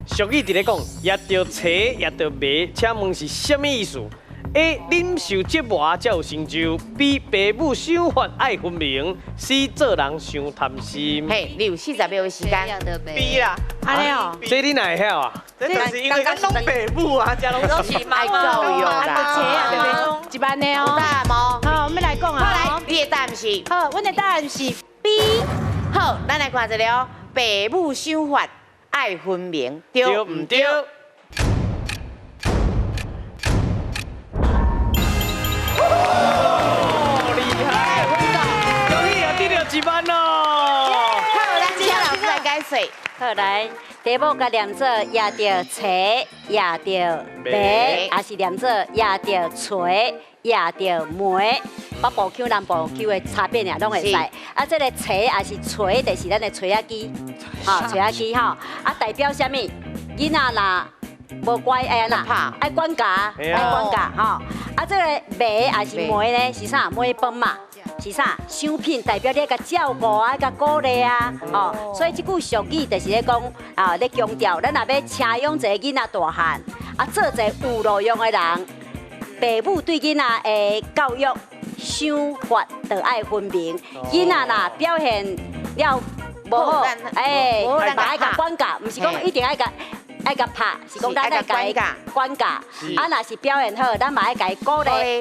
俗語佇咧講，掖著齊，掖著糜，請問是啥物意思？A. 忍受折磨才有成就；B. 爸母賞罰愛分明；C. 做人傷貪心。嘿，你有40秒的時間。 B 啦。按呢哦。這你哪會曉啊？這就是因為咱攏爸母啊，這攏攏是愛教育啦。1萬的哦。答案無？好，我們來講啊。好，來，你的答案是？好，阮的答案是 B。好，咱來看一下哦。爸母賞罰愛分明，對毋對？哦，厲害！恭喜又得著1萬咯！好，咱請老師來解說。好來，題目共念做掖著齊，掖著糜，也是念做掖著槌，掖著糜。北部腔、南部腔的差別爾攏會使。啊，這個齊抑是槌，就是咱的槌仔機，吼，槌仔機吼。啊，代表啥物？囡仔若無乖，愛按怎？愛管教，愛管教吼。啊，這個糜抑是糜呢？是啥？糜飯嘛。是啥？賞品代表你愛共照顧啊，愛共鼓勵啊，哦，所以這句俗語就是咧講啊，咧強調咱若欲請養一个囡仔大漢，啊，做一个有路用的人，爸母對囡仔的教育賞罰都愛分明。囡仔若表現了無好，哎，嘛愛共管教，毋是講一定愛共拍，是講咱愛共伊管教。啊，若是表現好，咱嘛愛共伊鼓勵。